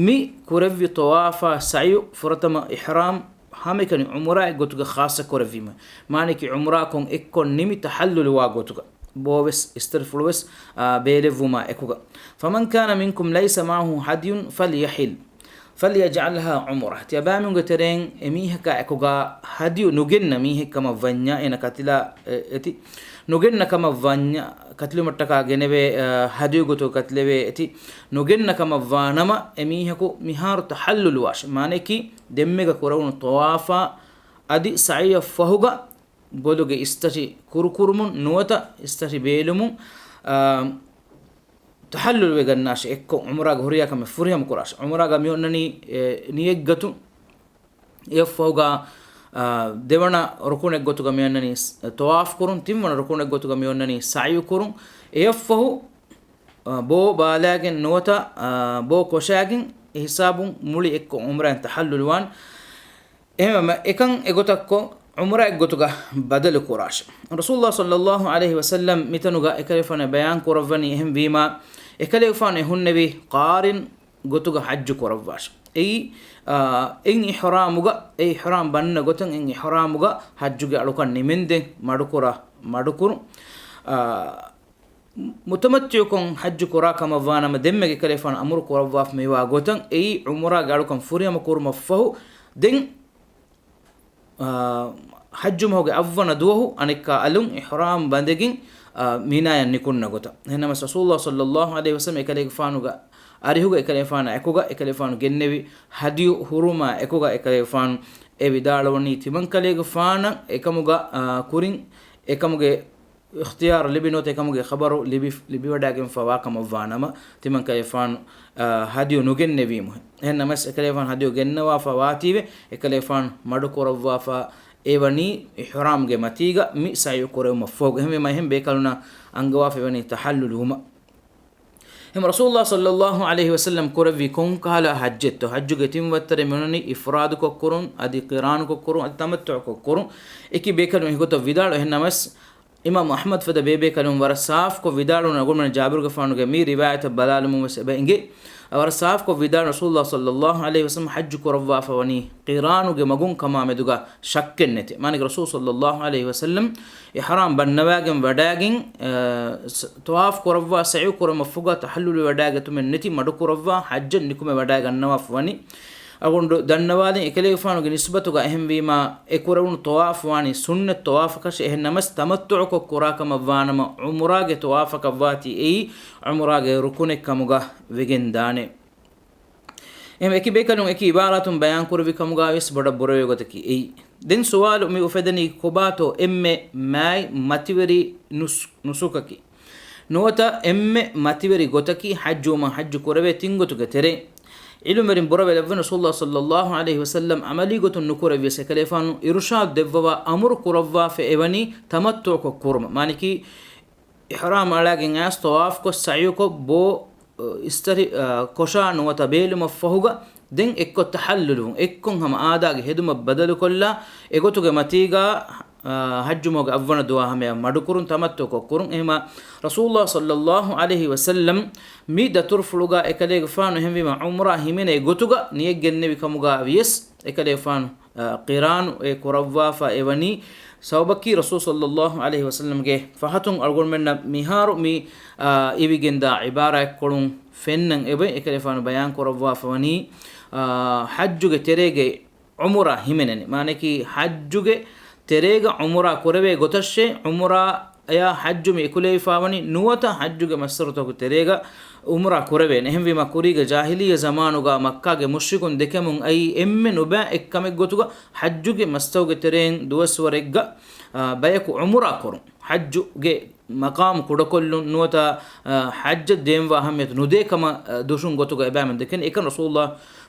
މި ކުރެއްވި ޠަވާފާ ސަޢްޔު ފުރަތަމަ އިޙްރާމް ހަމައެކަނި ޢުމްރާއެއް ގޮތުގަ ޚާއްޞަ ކުރެއްވީމަ. މާނައަކީ ޢުމްރާކޮށް އެއްކޮށް ނިމި ތަޙައްލުލުވާ ގޮތުގަ. ބޯވެސް އިސްތަށިފުޅުވެސް، އާ، ބޭލެއްވުމާ އެކުގަ. فمن كان منكم ليس معه هدي فليحل، فليجعلها عمرة. ތިޔަބައިމީހުންގެ ތެރެއިން އެމީހަކާ އެކުގަ ހަދިޔު ނުގެންނަ މީހެއް ކަމަށް ވަންޏާ، އޭނަ ކަތިލާ، އެ، އެތި ނުގެންނަ ކަމަށް ވަންޏާ، ކަތިލުމަށްޓަކާ ގެނެވޭ، އަ، ހަދިޔު ގޮތުގަ ކަތިލެވޭ އެތި ނުގެންނަ ކަމަށް ވާނަމަ، އެމީހަކު މިހާރު ތަޙައްލުލުވާށި. މާނައަކީ، ދެންމެގަ ކުރެވުނު ޠަވާފާ އަދި ސަޢްޔަށްފަހުގަ ބޮލުގެ އިސްތަށި ކުރުކުރުމުން ނުވަތަ އިސްތަށި ބޭލުމުން، އާ، ތަޙައްލުލުވެގަންނާށި އެއްކޮށް ޢުމްރާގެ ހުރިހާ ކަމެއް ފުރިހަމަ ކުރާށި. ޢުމްރާގަ މިއޮންނަނީ، އެ، ނިޔަތްގަތުން. އެއަށްފަހުގަ، އާ، ދެވަނަ ރުކުނެއްގޮތުގަ މިއޮންނަނީ ސް-، ޠަވާފު ކުރުން، ތިންވަނަ ރުކުނެއްގޮތުގަ މިއޮންނަނީ ސަޢްޔު ކުރުން. އެއަށްފަހު، އާ، ބޯ ބާލާގެން ނުވަތަ، އާ، ބޯ ކޮށާގެން އެ ހިސާބުން މުޅި އެއްކޮށް ޢުމްރާއިން ތަޙައްލުލުވާން. އެހެންވީމަ، އެކަން އެގޮތަށްކޮށް، ޢުމްރާއެއްގޮތުގަ ބަދަލު ކުރާށި. ރަސޫލުﷲ ޞައްލަﷲު ޢަލައިހި ވަސައްލަމް މިތަނުގަ އެކަލޭގެފާނު ބަޔާން ކުރައްވަނީ އެހެންވީމަ، އެކަލޭގެފާނު އެ ހުންނެވީ ޤާރިން ގޮތުގަ ޙައްޖު ކުރައްވާށި. އެއީ، އާ، އެއް އިޙްރާމުގަ، އެ އިޙްރާމް ބަންނަ ގޮތަށް އެއް އިޙްރާމުގަ ޙައްޖުގެ އަޅުކަން ނިމެންދެން މަޑުކުރާ، މަޑުކުރުން. އާ، މުތަމައްތިޢުކޮށް ޙައްޖު ކުރާ ކަމަށްވާނަމަ، ދެންމެ އެކަލޭގެފާނު އަމުރު ކުރައްވާފަ މިވާ ގޮތަށް އެއީ ޢުމްރާގެ އަޅުކަން ފުރިހަމަ ކުރުމަށްފަހު، ދެން، އާ، ޙައްޖު މަހުގެ އަށްވަނަ ދުވަހު އަނެއްކާ އަލުން އިޙްރާމް ބަނދެގެން، އާ، މިނާޔަށް ނިކުންނަ ގޮތަށް. އެހެންނަމަވެސް ރަސޫލުﷲ ޞައްލަﷲު ޢަލައިހި ވަސައްލަމް އެކަލޭގެފާނުގެ އަރިހުގަ އެކަލޭގެފާނާ އެކުގަ އެކަލޭގެފާނު ގެންނެވި ހަދިޔު ހުރުމާ އެކުގަ އެކަލޭގެފާނު އެ ވިދާޅުވަނީ ތިމަންކަލޭގެފާނަށް އެކަމުގަ، އާ، ކުރިން އެކަމުގެ އިޚްތިޔާރު ލިބި ނުވަތަ އެކަމުގެ ޚަބަރު ލިބި، ލިބިވަޑައިގެންފަވާ ކަމަށްވާނަމަ، ތިމަންކަލޭގެފާނު، އާ، ހަދިޔު ނުގެންނެވީމުހެން. އެހެންނަމަވެސް، އެކަލޭގެފާނު ހަދިޔު ގެންނަވާފަ ވާތީވެ، އެކަލޭގެފާނު މަޑުކުރައްވާފަ އެވަނީ އިޙްރާމްގެ މަތީގަ މި ސަޢްޔު ކުރެވުމަށްފަހުގަ. އެހެންވީމަ، އެހެން ބޭކަލުންނަށް އަންގަވާފަ އެވަނީ ތަޙައްލުލުވުމަށް. އެހެން ރަސޫލުﷲ ޞައްލަﷲު ޢަލައިހި ވަސައްލަމް ކުރެއްވީ ކޮންކަހަލަ ޙައްޖެއްތޯ؟ ޙައްޖުގެ ތިން ވައްތަރެއް މިއޮންނަނީ އިފްރާދުކޮށް ކުރުން، އަދި ޤިރާނުކޮށް ކުރުން، އަދި ތަމައްތުޢުކޮށް ކުރުން. އެކި ބޭކަލުން އެގޮތަށް ވިދާޅު. އެހެންނަމަވެސް، އިމާމު އަޙްމަދު ފަދަ ބޭބޭކަލުން ވަރަށް ސާފުކޮށް ވިދާޅުވަނީ، އަޅުގަނޑުމެން ޖާބިރުގެފާނުގެ މި ރިވާޔަތަށް ބަލާލުމުން ވެސް އެބަ އެނގޭ. އަ، ވަރަށް ސާފުކޮށް ވިދާޅު، ރަސޫލުﷲ ޞައްލަﷲު ޢަލައިހި ވަސައްލަމް ޙައްޖު ކުރައްވާފަ ވަނީ ޤިރާނުގެ މަގުން ކަމާ މެދުގަ ޝައްކެއް ނެތި. މާނައަކީ، ރަސޫލު ޞައްލަﷲު ޢަލައިހި ވަސައްލަމް އިޙްރާމް ބަންނަވާގެން ވަޑައިގެން، އަ، ސ-، ޠަވާފު ކުރައްވާ، ސަޢްޔު ކުރުމަށްފަހުގަ ތަޙައްލުލު ވަޑައިގަތުމެއް ނެތި، މަޑުކުރައްވާ، ޙައްޖަށް ނިކުމެ ވަޑައިގަންނަވާފަ ވަނީ. އަޅުގަނޑު ދަންނަވާލިން، އެކަލޭގެފާނުގެ ނިސްބަތުގަ އެހެންވީމާ، އެ ކުރެވުނު ޠަވާފު ވާނީ ސުންނަތް ޠަވާފަކަށެއް. އެހެންނަމަވެސް، ތަމައްތުޢުކޮށް ކުރާ ކަމަށް ވާނަމަ، ޢުމްރާގެ ޠަވާފަކަށް ވާތީ އެއީ ޢުމްރާގެ ރުކުނެއް ކަމުގަ ވެގެން ދާނެ. އެހެން އެކި ބޭކަލުން އެކި ޢިބާރާތުން ބަޔާން ކުރެއްވި ކަމުގަ ވެސް ބޮޑަށް ބުރަވޭ ގޮތަކީ އެއީ. ދެން ސުވާލު މި އުފެދެނީ، ކޮބާތޯ އެންމެ މާތް މަތިވެރި ނުސް-، ނުސުކަކީ؟ ނުވަތަ އެންމެ މަތިވެރި ގޮތަކީ ޙައްޖުވުމަށް ޙައްޖު ކުރެވޭ ތިން ގޮތުގެ ތެރެއިން؟ ޢިލްމުވެރިން ބުރަވެލައްވަނީ، ރަސޫލުﷲ ޞައްލަﷲު ޢަލައިހި ވަސައްލަމް ޢަމަލީ ގޮތުން ނުކުރެއްވިޔަސް، އެކަލޭގެފާނު އިރުޝާދު ދެއްވަވާ އަމުރު ކުރައްވާފަ އެވަނީ ތަމައްތުޢުކޮށް ކުރުމަށް. މާނައަކީ، އިޙްރާމް އަޅާގެން އައިސް ޠަވާފުކޮށް ސަޢްޔުކޮށް ބޯ، އަ، އިސްތަށި، އަ، ކޮށާ ނުވަތަ ބޭލުމަށްފަހުގަ ދެން އެއްކޮށް ތަޙައްލުލުވުން. އެއްކޮށް ހަމަ އާދާގެ ހެދުމަށް ބަދަލުކޮށްލާ، އެގޮތުގެ މަތީގަ، އާ، ޙައްޖު މަހުގެ އަށްވަނަ ދުވާ ހަމަޔަށް މަޑުކުރުން، ތަމައްތުޢުކޮށް ކުރުން. އެހެންވީމާ، ރަސޫލުﷲ ޞައްލަﷲު ޢަލައިހި ވަސައްލަމް މި ދަތުރުފުޅުގަ އެކަލޭގެފާނު އެހެންވީމާ ޢުމްރާ ހިމެނޭ ގޮތުގަ ނިޔަތް ގެންނެވި ކަމުގަ ވިޔަސް، އެކަލޭގެފާނު، އާ، ޤިރާނު އެ ކުރައްވާފަ އެވަނީ ސަބަބަކީ، ރަސޫލު ޞައްލަﷲު ޢަލައިހި ވަސައްލަމްގެ ފަހަތުން އަޅުގަނޑުމެންނަށް މިހާރު މި، އާ، އިވިގެންދާ ޢިބާރާތްކޮޅުން ފެންނަން އެބަ އެކަލޭގެފާނު ބަޔާން ކުރައްވާފަ ވަނީ، އާ، ޙައްޖުގެ ތެރޭގައި ޢުމްރާ ހިމެނެނީ. މާނައަކީ، ޙައްޖުގެ ތެރޭގަ ޢުމްރާ ކުރެވޭ ގޮތަށޭ، ޢުމްރާއާ ޙައްޖު މި އެކުލެވިފަ ވަނީ، ނުވަތަ ޙައްޖުގެ މައްސަރުތަކުގެ ތެރޭގަ ޢުމްރާ ކުރެވޭނެ. އެހެންވީމާ، ކުރީގެ ޖާހިލިއްޔަ ޒަމާނުގަ މައްކާގެ މުޝްރިކުން ދެކެމުން އައީ، އެންމެ ނުބައި އެއްކަމެއްގޮތުގަ ޙައްޖުގެ މަސްތަކުގެ ތެރެއިން ދުވަސްވަރެއްގަ، އާ، ބަޔަކު ޢުމްރާ ކުރުން. ޙައްޖުގެ މަޤާމު ކުޑަކޮށްލުން ނުވަތަ، އަ، ޙައްޖަށް ދޭންވާ އަހައްމިޔަތު ނުދޭ ކަމަށް، އަ، ދުށުން ގޮތުގަ އެބައިމެން ދެކެނީ. އެކަން ރަސޫލުﷲ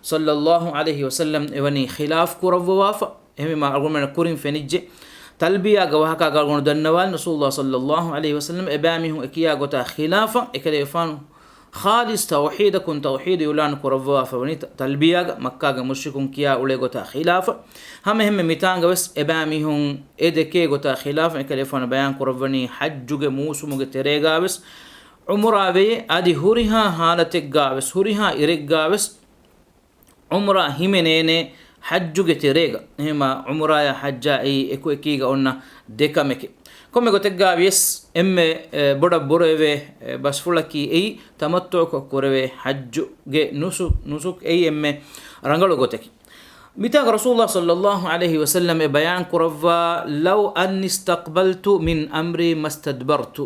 ޞައްލަﷲު ޢަލައިހި ވަސައްލަމް އެވަނީ ޚިލާފު ކުރައްވަވާފަ. އެހެންވީމާ، އަޅުގަނޑުމެންނަށް ކުރިން ފެނިއްޖެ. ތަލްބިޔާގެ ވާހަކަ އަޅުގަނޑު ދަންނަވާލި، ރަސޫލުﷲ ޞައްލަﷲު ޢަލައިހި ވަސައްލަމް އެބައިމީހުން އެކިޔާ ގޮތާ ޚިލާފަށް އެކަލޭގެފާނު ޚާލިޞް ތައުޙީދަކުން ތައުޙީދު އިޢުލާނު ކުރައްވަވާފަ ވަނީ ތަ-، ތަލްބިޔާގަ މައްކާގެ މުޝްރިކުން ކިޔާ އުޅޭ ގޮތާ ޚިލާފަށް. ހަމައެހެންމެ މިތާނގަވެސް އެބައިމީހުން އެ ދެކޭ ގޮތާ ޚިލާފަށް އެކަލޭގެފާނު ބަޔާން ކުރައްވަނީ ޙައްޖުގެ މޫސުމުގެ ތެރޭގަވެސް ޢުމުރާވެ، އަދި ހުރިހާ ހާލަތެއްގާވެސް، ހުރިހާ އިރެއްގާވެސް ޢުމުރާ ހިމެނޭނެ ޙައްޖުގެ ތެރޭގަ. އެހެމާ ޢުމުރާޔާ ޙައްޖާ އެއީ އެކުއެކީގަ އޮންނަ ދެ ކަމެކޭ. ކޮންމެ ގޮތެއްގާ ވިޔަސް އެންމެ، އެ، ބޮޑަށް ބުރައެވޭ، އެ، ބަސްފުޅަކީ އެއީ ތަމައްތުޢުކޮށް ކުރެވޭ ޙައްޖުގެ ނުސު-، ނުސުކް އެއީ އެންމެ ރަނގަޅު ގޮތަކީ. މިތާގަ ރަސޫލާ ޞައްލައްލާހު ޢަލައިހި ވަސައްލަމް އެ ބަޔާން ކުރައްވާ، "لو أني استقبلت من أمري ما استدبرت."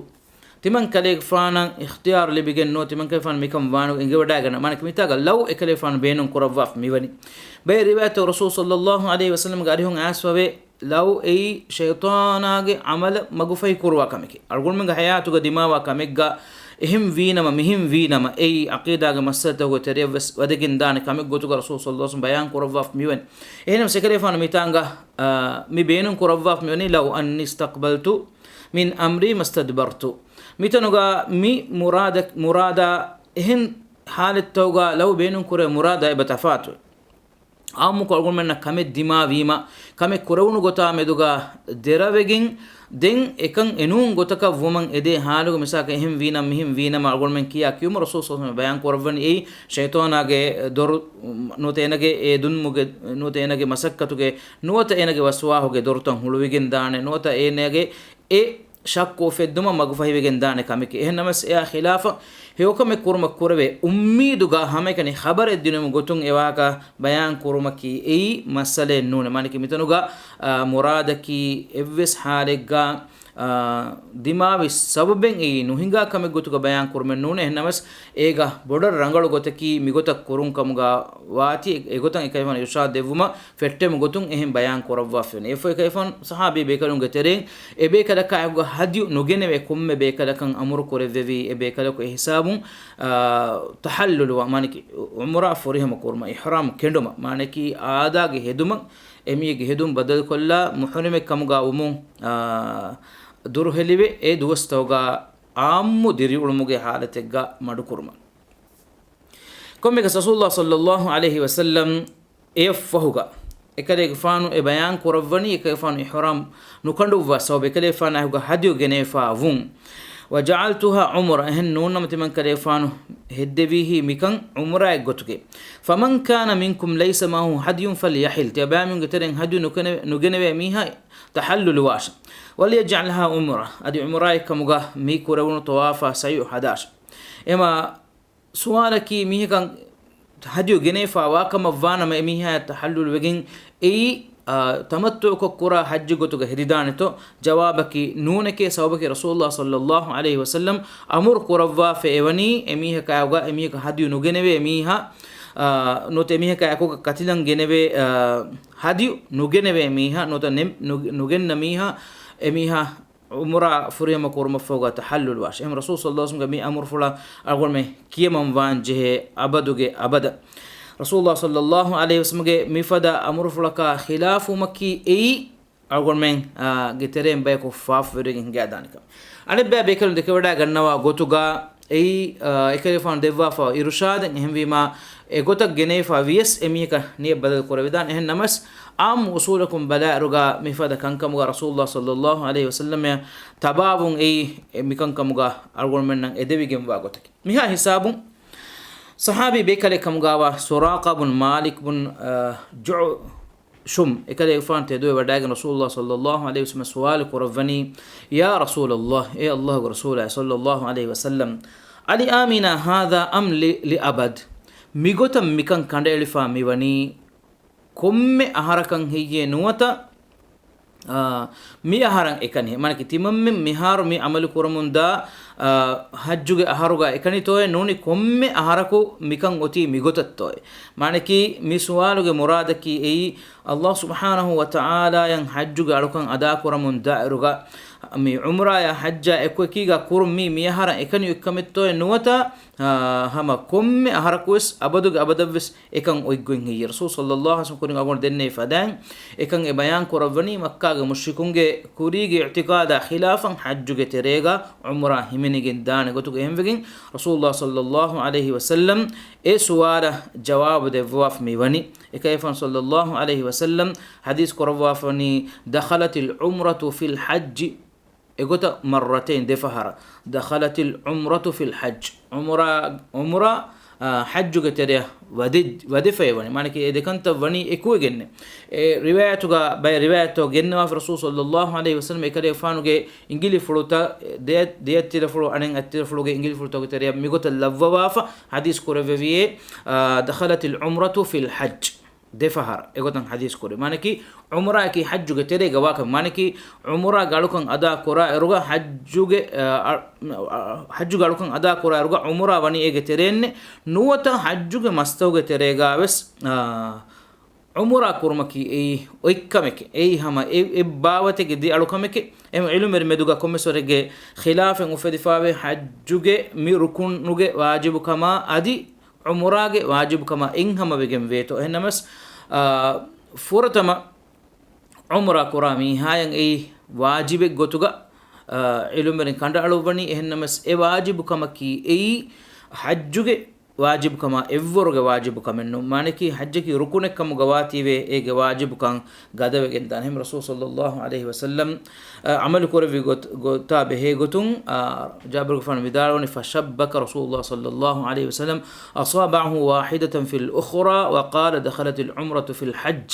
ތިމަންކަލޭގެފާނަށް އިޚްތިޔާރު ލިބިގެން ނުވަ، ތިމަންކަލޭގެފާނު މިކަން ވާނު އެނގިވަޑައިގަންނަ. މާނަކީ މިތާގަ لو އެކަލޭގެފާނު ބޭނުން ކުރައްވާފަ މިވަނީ. ބައެއް ރިވާޔަތު ރަސޫލު ޞައްލައްލާހު ޢަލައިހި ވަސައްލަމްގެ އަރިހުން އައިސްފަވޭ، لو އެއީ ޝައިޠާނާގެ ޢަމަލަށް މަގުފަހި ކުރުވާ ކަމެކޭ. އަޅުގަނޑުމެންގެ ޙަޔާތުގަ ދިމާވާ ކަމެއްގަ އެހެން ވީނަމަ، މިހެން ވީނަމަ، އެއީ ޢަޤީދާގެ މައްސަލަތަކުގެ ތެރެޔަށްވެސް ވަދެގެން ދާނެ ކަމެއް ގޮތުގަ ރަސޫލު ޞައްލައްލާހު ޢަލައިހި ވަސައްލަމް ބަޔާން ކުރައްވާފަ މިވަނީ. އެހެންނަމަވެސް އެކަލޭގެފާނު މިތާނގަ، އާ، މި ބޭނުން ކުރައްވާފަ މިވަނީ، لو أني استقبلت من أمري ما استدبرت. މިތަނުގަ މި މުރާދަ-، މުރާދާ އެހެން ޙާލަތްތަކުގަ لو ބޭނުން ކުރެވޭ މުރާދާ އެބަ ތަފާތު. އާއްމުކޮށް އަޅުގަނޑުމެންނަށް ކަމެއް ދިމާވީމަ، ކަމެއް ކުރެވުނު ގޮތާ މެދުގަ ދެރަވެގެން، ދެން އެކަން އެނޫން ގޮތަކަށް ވުމަށް އެދޭ ޙާލުގަ މިސާލަކަށް އެހެން ވީނަމަ، މިހެން ވީނަމަ އަޅުގަނޑުމެން ކިޔާ ކިޔުމަށް ރަސޫލު ޞައްލައްލާހު ޢަލައިހި ވަސައްލަމް ބަޔާން ކުރައްވަނީ އެއީ ޝައިޠާނާގެ ދޮރު ނުވަތަ އޭނަގެ އެ ދުންމުގެ ނުވަތަ އޭނަގެ މަސައްކަތުގެ ނުވަތަ އޭނަގެ ވަސްވާހުގެ ދޮރުތައް ހުޅުވިގެން ދާނެ ނުވަތަ އޭނަގެ އެ ޝައްކު އުފެއްދުމަށް މަގުފަހިވެގެން ދާނެ ކަމެކޭ. އެހެންނަމަވެސް އެއާ ޚިލާފަށް ހެޔޮކަމެއް ކުރުމަށް ކުރެވޭ އުއްމީދުގަ ހަމައެކަނި ޚަބަރެއް ދިނުމުގެ ގޮތުން އެ ވާހަކަ ބަޔާން ކުރުމަކީ އެއީ މައްސަލައެއް ނޫނޭ. މާނައަކީ މިތަނުގަ، އާ، މުރާދަކީ އެއްވެސް ޙާލެއްގަ، އާ، ދިމާވި ސަބަބެއް އެއީ ނުހިނގާ ކަމެއް ގޮތުގަ ބަޔާން ކުރުމެއް ނޫނޭ. އެހެންނަމަވެސް އޭގަ ބޮޑަށް ރަނގަޅު ގޮތަކީ މިގޮތަށް ކުރުން ކަމުގަ ވާތީ، އެގޮތަށް އެކަލޭގެފާނު އިރުޝާދު ދެއްވުމަށް ފެއްޓެމު ގޮތުން އެހެން ބަޔާން ކުރައްވާފައިވަނީ. އެފަ އެކަލޭގެފާނު ޞަޙާބީ ބޭކަލުންގެ ތެރެއިން އެބޭކަލަކާއެކުގަ ހަދްޔު ނުގެނެވޭ ކޮންމެ ބޭކަލަކަށް އަމުރު ކުރެއްވެވީ، އެ ބޭކަލަކު އެ ހިސާބުން، އާ، ތަޙައްލުލުވާ، މާނައަކީ ޢުމްރާ ފުރިހަމަ ކުރުމަށް، އިޙްރާމް ކެނޑުމަށް، މާނައަކީ އާދާގެ ހެދުމަށް، އެމީހެއްގެ ހެދުން ބަދަލުކޮށްލާ، މުޙްރިމެއް ކަމުގަ ވުމުން، އާ، ދުރުހެލިވެ، އެ ދުވަސްތަކުގަ ޢާއްމު ދިރިއުޅުމުގެ ޙާލަތެއްގަ މަޑުކުރުމަށް. ކޮންމެއަކަސް ރަސޫލުﷲ ޞައްލައްލާހު ޢަލައިހި ވަސައްލަމް އެއަށްފަހުގަ، އެކަލޭގެފާނު އެ ބަޔާން ކުރައްވަނީ، އެކަލޭގެފާނު އިޙްރާމް ނުކަނޑުއްވާ ސަބަބު، އެކަލޭގެފާނާއެކުގަ ހަދްޔު ގެނެވިފާ ވުން. وجعلتها عمرة، އެހެން ނޫންނަމަ ތިމަން ކަލޭގެފާނު ހެއްދެވީހީ މިކަން ޢުމްރާއެއް ގޮތުގައި. فمن كان منكم ليس معه هدي فليحل، ތިޔަބައިމީހުންގެ ތެރެއިން ހަދްޔު ނުކެނެ-، ނުގެނެވޭ މީހާ ތަޙައްލުލުވާށި. وليجعلها عمرة، އަދި ޢުމްރާއެއް ކަމުގަ މި ކުރެވުނު ޠަވާފާ ސަޢްޔު ހަދާށި. އެމާ ސުވާލަކީ މީހަކަށް ހަދްޔު ގެނެވިފާ ވާކަމަށްވާނަމަ، އެމީހާޔަށް ތަޙައްލުލުވެގެން އެއީ، އާ، ތަމައްތުޢުކޮށް ކުރާ ޙައްޖެއް ގޮތުގަ ހެދިދާނެތޯ؟ ޖަވާބަކީ ނޫނެކޭ. ސަބަބަކީ ރަސޫލުﷲ ޞައްލައްލާހު ޢަލައިހި ވަސައްލަމް އަމުރު ކުރައްވާފައިވަނީ އެމީހަކާއެކުގަ އެމީހަކަށް ހަދްޔު ނުގެނެވޭ މީހާ، އާ، ނުވަތަ އެމީހަކާއެކުގަ ކަތިލަން ގެނެވޭ، އާ، ހަދްޔު ނުގެނެވޭ މީހާ، ނުވަތަ ނެ-، ނު-، ނުގެންނަ މީހާ، އެމީހާ ޢުމްރާ ފުރިހަމަ ކުރުމަށްފަހުގަ ތަޙައްލުލުވާށި. އެހެން ރަސޫލު ޞައްލައްލާހު ޢަލައިހި ވަސައްލަމްގެ މި އަމުރުފުޅަށް އަޅުގަނޑުމެން ކިޔަމަން ވާން ޖެހޭ އަބަދުގެ އަބަދަށް. ރަސޫލުﷲ ޞައްލައްލާހު ޢަލައިހި ވަސައްލަމްގެ މިފަދަ އަމުރުފުޅަކާ ޚިލާފުވުމަކީ އެއީ އަޅުގަނޑުމެން، އާ، ގެ ތެރެއިން ބަޔަކު ފާފަވެރިވެގެން ހިނގައިދާނެ ކަމެއް. އަނެއްބައި ބޭކަލުން ދެކެވަޑައިގަންނަވާ ގޮތުގަ އެއީ، އާ، އެކަލޭގެފާނު ދެއްވާފަ އިރުޝާދެއް. އެހެންވީމާ، އެގޮތަށް ގެނެވިފަ ވިޔަސް އެމީހަކަށް ނިޔަތް ބަދަލު ކުރެވިދާނެ. އެހެން ނަމަސް، އާއްމު އުސޫލަކުން ބަލާއިރުގަ މިފަދަ ކަންކަމުގަ ރަސޫލުﷲ ޞައްލައްލާހު ޢަލައިހި ވަސައްލަމަށް ތަބާވުން އެއީ މިކަންކަމުގަ އަޅުގަނޑުމެންނަށް އެދެވިގެންވާ ގޮތަކީ. މިހާ ހިސާބުން ޞަޙާބީ ބޭކަލެއް ކަމުގަވާ ސުރާޤާ ބުން މާލިކް ބުން، އާ، ޖުޢު ޝުމް އެކަލޭގެފާނު ތެދުވެ ވަޑައިގެން ރަސޫލުﷲ ޞައްލައްލާހު ޢަލައިހި ވަސައްލަމަށް ސުވާލު ކުރައްވަނީ، يا رسول الله، އޭ ﷲގެ ރަސޫލާ ޞައްލައްލާހު ޢަލައިހި ވަސައްލަމް، ألعامنا هذا أم ل-، لأبد؟ މިގޮތަށް މިކަން ކަނޑައެޅިފާ މިވަނީ ކޮންމެ އަހަރަކަށް ހެއްޔޭ ނުވަތަ، އާ، މި އަހަރަށް އެކަނި؟ މާނައަކީ ތިމަންމެން މިހާރު މި ޢަމަލު ކުރަމުންދާ، އާ، ޙައްޖުގެ އަހަރުގަ އެކަނިތޯއޭ؟ ނޫނީ ކޮންމެ އަހަރަކު މިކަން އޮތީ މިގޮތަށްތޯއޭ؟ މާނައަކީ މި ސުވާލުގެ މުރާދަކީ އެއީ، ﷲ ސުބްޙާނަހޫ ވަތަޢާލާޔަށް ޙައްޖުގެ އަޅުކަން އަދާކުރަމުން ދާއިރުގަ، މި ޢުމްރާޔާ ޙައްޖާ އެކުއެކީގަ ކުރުން މީ މިއަހަރަށް އެކަނި އޮތްކަމެއްތޯއޭ ނުވަތަ، އާ، ހަމަ ކޮންމެ އަހަރަކުވެސް އަބަދުގެ އަބަދަށްވެސް އެކަން އޮތްގޮތް ހެއްޔޭ؟ ރަސޫލު ޞައްލައްލާހު ޢަލައިހި ވަސައްލަމް ކުރިން އަޅުގަނޑު ދެންނެވި ފަދައިން އެކަން އެ ބަޔާން ކުރައްވަނީ މައްކާގެ މުޝްރިކުންގެ ކުރީގެ އިޢުތިޤާދާ ޚިލާފަށް ޙައްޖުގެ ތެރޭގަ ޢުމްރާ ހިމެނިގެން ދާނެ ގޮތުގަ. އެހެންވެގެން ރަސޫލުﷲ ޞައްލައްލާހު ޢަލައިހި ވަސައްލަމް އެ ސުވާލަށް ޖަވާބު ދެއްވާފަ މިވަނީ. އެކަލޭގެފާނު ޞައްލައްލާހު ޢަލައިހި ވަސައްލަމް ޙަދީޘް ކުރައްވާފަ ވަނީ، دخلت العمرة في الحج، އެގޮތަށް مرتين، ދެފަހަރަށް. دخلت العمرة في الحج. ޢުމްރާ، ޢުމްރާ، އާ، ޙައްޖުގެ ތެރެއަށް ވަދެ-، ވަދެފައި ވަނީ. މާނަކީ އެ ދެކަންތައް ވަނީ އެކުވެގެންނެ. އެ ރިވާޔަތުގަ ބައެއް ރިވާޔަތްތައް ގެންނަވާފަ، ރަސޫލު ޞައްލައްލާހު ޢަލައިހި ވަސައްލަމަ އެކަލޭގެފާނުގެ އިނގިލިފުޅުތައް، ދެ-، ދެއަތްތިލަފުޅު، އަނެއް އަތްތިލަފުޅުގެ އިނގިލިފުޅުތަކުގެ ތެރެއަށް މިގޮތަށް ލައްވަވާފަ ޙަދީޘް ކުރެއްވެވިއޭ، އާ، دخلت العمرة في الحج. ދެފަހަރަށް އެގޮތަށް ޙަދީޘް ކުރި. މާނަކީ، ޢުމްރާއަކީ ޙައްޖުގެ ތެރޭގަ ވާކަމެއް. މާނަކީ، ޢުމްރާގެ އަޅުކަން އަދާ ކުރާ އިރުގަ ޙައްޖުގެ، އަ، އަ، އަ، ޙައްޖުގެ އަޅުކަން އަދާ ކުރާ އިރުގަ ޢުމްރާ ވަނީ އޭގެ ތެރޭންނެ. ނުވަތަ ޙައްޖުގެ މަސްތަކުގެ ތެރޭގަ ވެސް، އާ، ޢުމްރާ ކުރުމަކީ އެއީ އޮތްކަމެކޭ. އެއީ ހަމަ އެ، އެއްބާވަތެއްގެ ދެ އަޅުކަމެކޭ. އެހެން ޢިލްމުވެރިން މެދުގަ ކޮންމެސް ވަރެއްގެ ޚިލާފެއް އުފެދިފާވޭ، ޙައްޖުގެ މި ރުކުނުގެ ވާޖިބުކަމާ އަދި ޢުމްރާގެ ވާޖިބުކަމާ އެއްހަމަވެގެން ވޭތޯ. އެހެންނަމަސް، އާ، ފުރަތަމަ ޢުމްރާ ކުރާ މީހާޔަށް އެއީ ވާޖިބެއް ގޮތުގަ، އާ، ޢިލްމުވެރިން ކަނޑައަޅުއްވަނީ. އެހެންނަމަސް އެ ވާޖިބުކަމަކީ އެއީ ޙައްޖުގެ ވާޖިބުކަމާ އެއްވަރުގެ ވާޖިބުކަމެއް ނޫން. މާނަކީ ޙައްޖަކީ ރުކުނެއް ކަމުގަ ވާތީވެ އޭގެ ވާޖިބުކަން ގަދަވެގެން ދާނެ. އެހެން ރަސޫލު ޞައްލައްލާހު ޢަލައިހި ވަސައްލަމް، އަ، ޢަމަލު ކުރެއްވި ގޮތް، ގޮތާ ބެހޭ ގޮތުން، އަ، ޖާބިރުގެފާނު ވިދާޅުވަނީ، فشبك رسول الله صلى الله عليه وسلم أصابعه واحدة في الأخرى وقال دخلت العمرة في الحج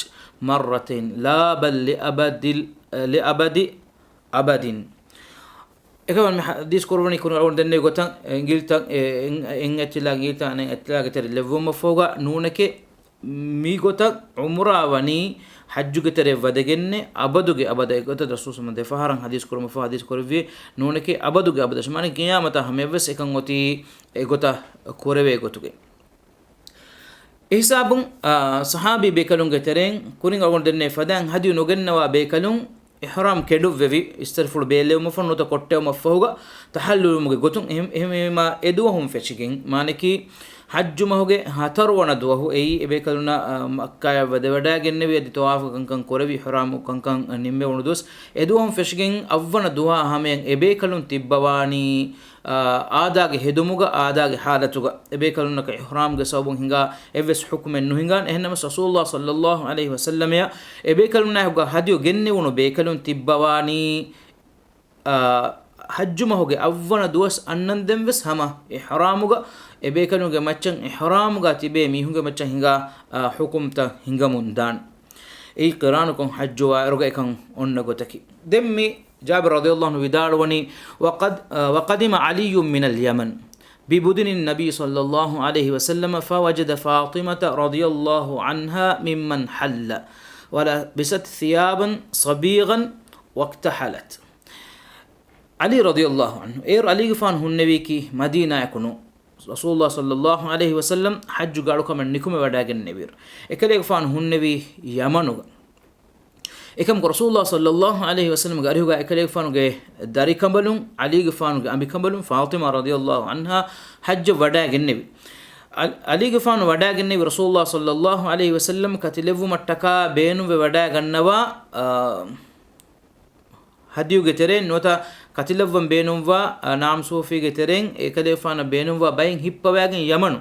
مرتين لا بل لأبد، لأبد أبد. އެކަމަކު މި ޙަދީޘް ކުރުވަނީ ކުރިން އަޅުގަނޑު ދެންނެވި ގޮތަށް، އެ، އިނގިލިތައް، އެ، އެއް، އެއް އެއްޗިލާ އިނގިލިތައް އަނެއް އެއްޗިލާގެ ތެރެ ލެއްވުމަށްފަހުގަ ނޫނެކޭ. މިގޮތަށް ޢުމްރާ ވަނީ ޙައްޖުގެ ތެރެއަށް ވަދެގެންނެ އަބަދުގެ އަބަދަށް. އެގޮތަށް ރަސޫލު ޞައްލައްލާހު ޢަލައިހި ވަސައްލަމަ ދެފަހަރަށް ޙަދީޘް ކުރުމަށްފަހު ޙަދީޘް ކުރެއްވި ނޫނެކޭ އަބަދުގެ އަބަދަށް. މާނަ ޤިޔާމަތާ ހަމަޔަށްވެސް އެކަން އޮތީ އެގޮތަށް ކުރެވޭ ގޮތުގައި. އެހިސާބުން، އާ، ޞަޙާބީ ބޭކަލުންގެ ތެރެއިން ކުރިން އަޅުގަނޑު ދެންނެވި ފަދައިން ހަދްޔު ނުގެންނަވާ ބޭކަލުން އިޙްރާމް ކެނޑުއްވެވި، އިސްތަށިފުޅު ބޭއްލެވުމަށްފަހު ނުވަތަ ކޮއްޓެވުމަށްފަހުގަ ތަޙައްލުލުވުމުގެ ގޮތުން. އެހެން، އެހެންވީމާ އެ ދުވަހުން ފެށިގެން، މާނަކީ ޙައްޖު މަހުގެ ހަތަރުވަނަ ދުވަހު އެއީ އެބޭކަލުންނަށް، އާ، މައްކާޔަށް ވަދެވަޑައިގެންނެވި އަދި ޠަވާފު ކަންކަން ކުރެވި، އިޙްރާމު ކަންކަން ނިންމެވުނު ދުވަސް. އެ ދުވަހުން ފެށިގެން އަށްވަނަ ދުވަހާ ހަމަޔަށް އެބޭކަލުން ތިއްބަވާނީ، އާ، އާދާގެ ހެދުމުގަ، އާދާގެ ޙާލަތުގަ. އެބޭކަލުންނަކަށް އިޙްރާމްގެ ސަބަބުން ހިނގާ އެއްވެސް ޙުކުމެއް ނުހިނގާނެ. އެހެންނަމަ ރަސޫލުﷲ ޞައްލައްލާހު ޢަލައިހި ވަސައްލަމައަށް އެބޭކަލުންނާއެކުގަ ހަދްޔު ގެންނެވުނު ބޭކަލުން ތިއްބަވާނީ، އާ، ޙައްޖު މަހުގެ އަށްވަނަ ދުވަސް އަންނަންދެން ވެސް ހަމަ އިޙްރާމުގަ، އެބޭކަލުންގެ މައްޗަށް އިޙްރާމުގަ ތިބޭ މީހުންގެ މައްޗަށް ހިނގާ، އާ، ޙުކުމްތައް ހިނގަމުން ދާނެ. އެއީ ޤިރާނުކޮށް ޙައްޖުވާއިރުގަ އެކަން އޮންނަ ގޮތަކީ. ދެން މި ޖާބިރު ރަޟިޔައްލާހު ޢަންހު ވިދާޅުވަނީ، وقد، އަ، وقدم علي من اليمن ببدن النبي صلى الله عليه وسلم فوجد فاطمة رضي الله عنها ممن حل ولبست ثيابا صبيغا واكتحلت. ޢަލީ ރަޟިޔައްލާހު ޢަންހު، އޭރު ޢަލީގެފާނު ހުންނެވީކީ މަދީނާއަކު ނޫން. ރަސޫލުﷲ ޞައްލައްލާހު ޢަލައިހި ވަސައްލަމް ޙައްޖުގެ އަޅުކަމަށް ނިކުމެވަޑައިގެންނެވިއިރު، އެކަލޭގެފާނު ހުންނެވީ ޔަމަނުގަ. އެކަމަކު ރަސޫލުﷲ ޞައްލައްލާހު ޢަލައިހި ވަސައްލަމްގެ އަރިހުގަ އެކަލޭގެފާނުގެ ދަރިކަނބަލުން، ޢަލީގެފާނުގެ އަނބިކަނބަލުން ފާޠިމާ ރަޟިޔައްލާހު ޢަންހާ ޙައްޖަށް ވަޑައިގެންނެވި. ޢަ-، ޢަލީގެފާނު ވަޑައިގެންނެވި ރަސޫލުﷲ ޞައްލައްލާހު ޢަލައިހި ވަސައްލަމް ކަތިލެއްވުމަށްޓަކާ ބޭނުންވެ ވަޑައިގަންނަވާ، އާ، ހަދްޔުގެ ތެރެއިން ނުވަތަ ކަތިލައްވަން ބޭނުންވާ، އަ، ނާމް ސޫފީގެ ތެރެއިން އެކަލޭފާނަށް ބޭނުންވާ ބައެއް ހިއްޕަވައިގެން ޔަމަނު.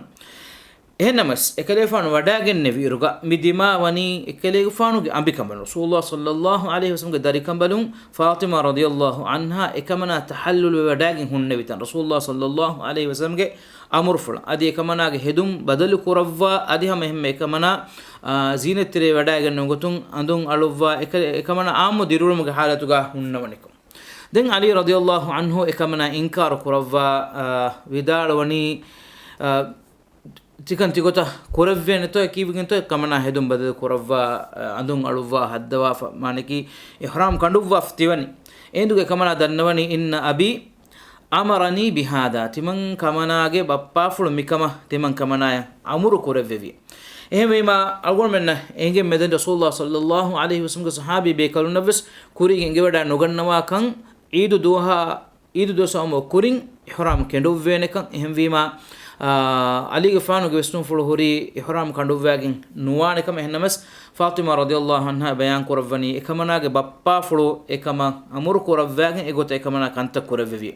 އެހެންނަމަސް، އެކަލޭފާނު ވަޑައިގެންނެވިއިރުގަ މި ދިމާވަނީ އެކަލޭގެފާނުގެ އަނބިކަނބަލުން، ރަސޫލުﷲ ޞައްލައްލާހު ޢަލައިހި ވަސައްލަމްގެ ދަރިކަނބަލުން ފާޠިމާ ރަޟިޔައްލާހު ޢަންހާ އެކަމަނާ ތަޙައްލުލުވެވަޑައިގެން ހުންނެވި ތަން. ރަސޫލުﷲ ޞައްލައްލާހު ޢަލައިހި ވަސައްލަމްގެ އަމުރުފުޅަށް. އަދި އެކަމަނާގެ ހެދުން ބަދަލު ކުރައްވާ، އަދި ހަމަ އެހެންމެ އެކަމަނާ، އާ، ޒީނަތްތެރޭ ވަޑައިގެންނެވުނު ގޮތުން އަނދުން އަޅުއްވާ، އެކަ-، އެކަމަނާ އާއްމު ދިރިއުޅުމުގެ ޙާލަތުގަ ހުންނަވަނިކޮށް. ދެން ޢަލީ ރަޟިޔައްލާހު ޢަންހު އެކަމަނާ އިންކާރު ކުރައްވާ، އާ، ވިދާޅުވަނީ، އާ، ތިކަން ތިގޮތަށް ކުރެއްވޭނެތޯ، ކީއްވެގެންތޯ އެކަމަނާ ހެދުން ބަދަލު ކުރައްވާ، އަނދުން އަޅުއްވާ ހައްދަވާފަ، މާނަކީ އިޙްރާމް ކަނޑުއްވާފަ ތިވަނީ. އޭނދުގެ ކަމަނާ ދަންނަވަނީ، إن أبي أمرني بهذا، ތިމަން ކަމަނާގެ ބައްޕާފުޅު މިކަމަށް ތިމަން ކަމަނާޔަށް އަމުރު ކުރެއްވެވި. އެހެންވީމާ، އަޅުގަނޑުމެންނަށް އެނގެން މެދެން ރަސޫލުﷲ ޞައްލައްލާހު ޢަލައިހި ވަސައްލަމްގެ ޞަޙާބީ ބޭކަލުންނަށްވެސް ކުރީގެ އެނގިވަޑައި ނުގަންނަވާކަން ޢީދު ދުވަހާ ޢީދު ދުވަސް އައުމުގެ ކުރިން އިޙްރާމް ކެނޑުއްވޭނެކަން. އެހެންވީމާ، އާ، ޢަލީގެފާނުގެ ވިސްނުންފުޅު ހުރީ އިޙްރާމް ކަނޑުއްވާގެން ނުވާނެކަމަށް. އެހެންނަމަސް، ފާޠިމާ ރަޟިޔައްލާހު ޢަންހާ ބަޔާން ކުރައްވަނީ، އެކަމަނާގެ ބައްޕާފުޅު އެކަމަށް އަމުރު ކުރައްވާގެން އެގޮތަށް އެކަމަނާ ކަންތައް ކުރެއްވެވި.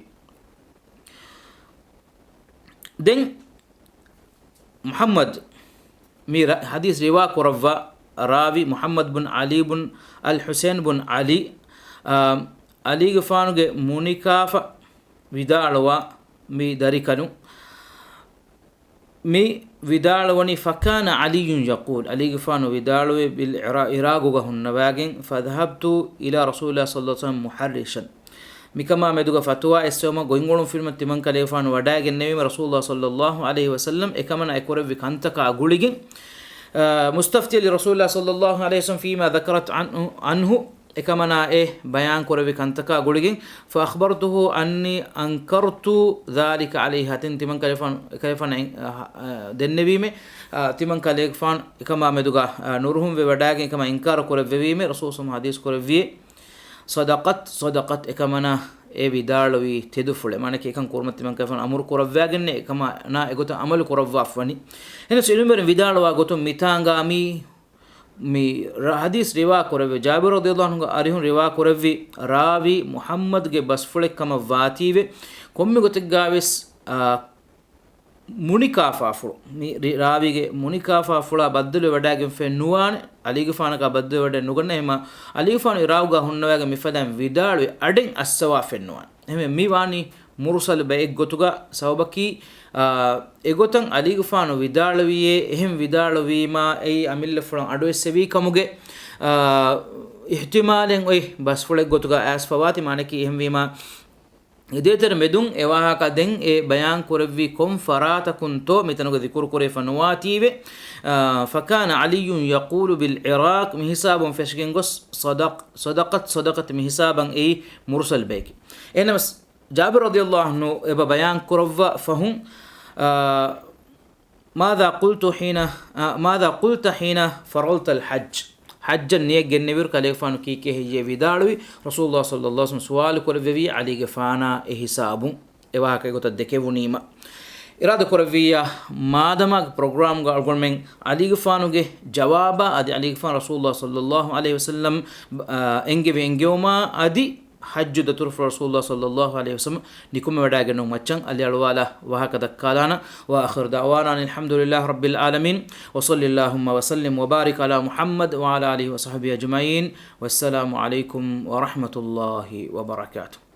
ދެން މުޙައްމަދު މި ރަ-، ޙަދީޘް ރިވާ ކުރައްވާ ރާވީ މުޙައްމަދު ބުން ޢަލީ ބުން އަލް ޙުސައިން ބުން ޢަލީ، އާ، އަލީގެފާނުގެ މުނިކާފަ ވިދާޅުވާ މި ދަރިކަލުން މި ވިދާޅުވަނީ، فكان علي يقول، އަލީގެފާނު ވިދާޅުވި، بالعراق، އިރާގުގަ ހުންނަވާގެން، فذهبت إلى رسول الله صلى الله عليه وسلم محرشا، މިކަމާ މެދުގަ ފަތުވާ އެއްސެވުމަށް ގޮތްގޮޅުން ފިލުމަށް ތިމަން ކަލޭގެފާނު ވަޑައިގެންނެވީމަ، رسول الله صلى الله عليه وسلم އެކަމަނާ އެ ކުރެއްވި ކަންތަކާ ގުޅިގެން، އާ، مستفتيا لرسول الله صلى الله عليه وسلم فيما ذكرت عنه، އެކަމަނާ އެ ބަޔާން ކުރެއްވި ކަންތަކާ ގުޅިގެން، فأخبرته أني أنكرت ذلك عليه، ތިމަން ކަލޭގެފާނު، ކަލޭގެފާނަށް، އަ، އަ، ދެންނެވީމޭ، އަ، ތިމަން ކަލޭގެފާނު އެކަމާ މެދުގަ، އަ، ނުރުހުންވެ ވަޑައިގެން އެކަމާ އިންކާރު ކުރެއްވެވީމޭ، ރަސޫލު ސަމް ޙަދީސް ކުރެއްވިއޭ، صدقت، صدقت، އެކަމަނާ އެ ވިދާޅުވީ ތެދުފުޅެއް. މާނައަކީ އެކަން ކުރުމަށް ތިމަން ކަލޭގެފާނު އަމުރު ކުރައްވާގެންނޭ، އެކަމަނާ އެގޮތަށް އަމަލު ކުރައްވާފަ ވަނީ. އެހެނަސް ޢިލްމުވެރިން ވިދާޅުވާ ގޮތުން މިތާނގާ މި މި ރ-، ޙަދީސް ރިވާ ކުރެއްވި، ޖާބިރު ރަޟިޔަﷲ ޢަންހުގެ އަރިހުން ރިވާ ކުރެއްވި ރާވީ މުޙައްމަދުގެ ބަސްފުޅެއް ކަމަށް ވާތީވެ، ކޮންމެ ގޮތެއްގާވެސް، އާ، މުނިކާފާފުޅު، މި ރި-، ރާވީގެ މުނިކާފާފުޅާ ބައްދަލުވެ ވަޑައިގެން ފެންނުވާނެ، އަލީގެފާނަކާ ބައްދަލުވެ ވަޑައެއް ނުގަންނަ. އެހެމަ އަލީގެފާނު އިރާގުގާ ހުންނަވާގެން މިފަދައިން ވިދާޅުވި އަޑެއް އައްސަވާ ފެންނުވާނެ. އެހެމެ މި ވާނީ މުރުސަލު ބައެއްގޮތުގަ، ސަބަބަކީ، އާ، އެގޮތަށް އަލީގެފާނު ވިދާޅުވިއޭ، އެހެން ވިދާޅުވީމާ އެއީ އަމިއްލަފުޅަށް އަޑުއެއްސެވީ ކަމުގެ، އާ، އިޙްތިމާލެއް އޮތް ބަސްފުޅެއްގޮތުގަ އައިސްފަވާތީ. މާނައަކީ އެހެންވީމާ، އެދޭތެރެ މެދުން އެ ވާހަކަ ދެން އެ ބަޔާން ކުރެއްވީ ކޮން ފަރާތަކުންތޯ މިތަނުގަ ޛިކުރު ކުރެވިފަ ނުވާތީވެ، އާ، فكان علي يقول بالعراق މިހިސާބުން ފެށިގެން ގޮސް، صدق-، صدقت، صدقت މިހިސާބަށް އެއީ މުރުސަލް ބަޔަކީ. އެހެނަސް، ޖާބިރު ރަޟިޔަﷲ ޢަންހު އެބަ ބަޔާން ކުރައްވާ ފަހުން، އާ، ماذا قلت حين، އާ، ماذا قلت حين فرضت الحج؟ ޙައްޖަށް ނިޔަތް ގެންނެވިއިރު ކަލޭގެފާނު ކީކޭ ހެއްޔޭ ވިދާޅުވި؟ ރަސޫލުﷲ ޞައްލަﷲ ޢަލައިހި ވަސައްލަމަ ސުވާލު ކުރެއްވެވީ އަލީގެފާނާ އެ ހިސާބުން. އެ ވާހަކަ އެގޮތަށް ދެކެވުނީމަ. އިރާދަ ކުރެއްވިއްޔާ، މާދަމާގެ ޕްރޮގްރާމްގަ އަޅުގަނޑުމެން އަލީގެފާނުގެ ޖަވާބާ އަދި އަލީގެފާނު ރަސޫލުﷲ ޞައްލަﷲ ޢަލައިހި ވަސައްލަމަ، އާ، އެންގެވި އެންގެވުމާ އަދި ޙައްޖު ދަތުރުފުޅު ރަސޫލުﷲ ޞައްލަﷲ ޢަލައިހި ވަސައްލަމަ ނިކުމެވަޑައިގެންނެވުމަށް އަލިއަޅުވާލާ ވާހަކަ ދައްކާލާނަން. وآخر دعوانا أن الحمد لله رب العالمين، وصل اللهم وسلم وبارك على محمد وعلى آله وصحبه أجمعين، والسلام عليكم ورحمة الله وبركاته.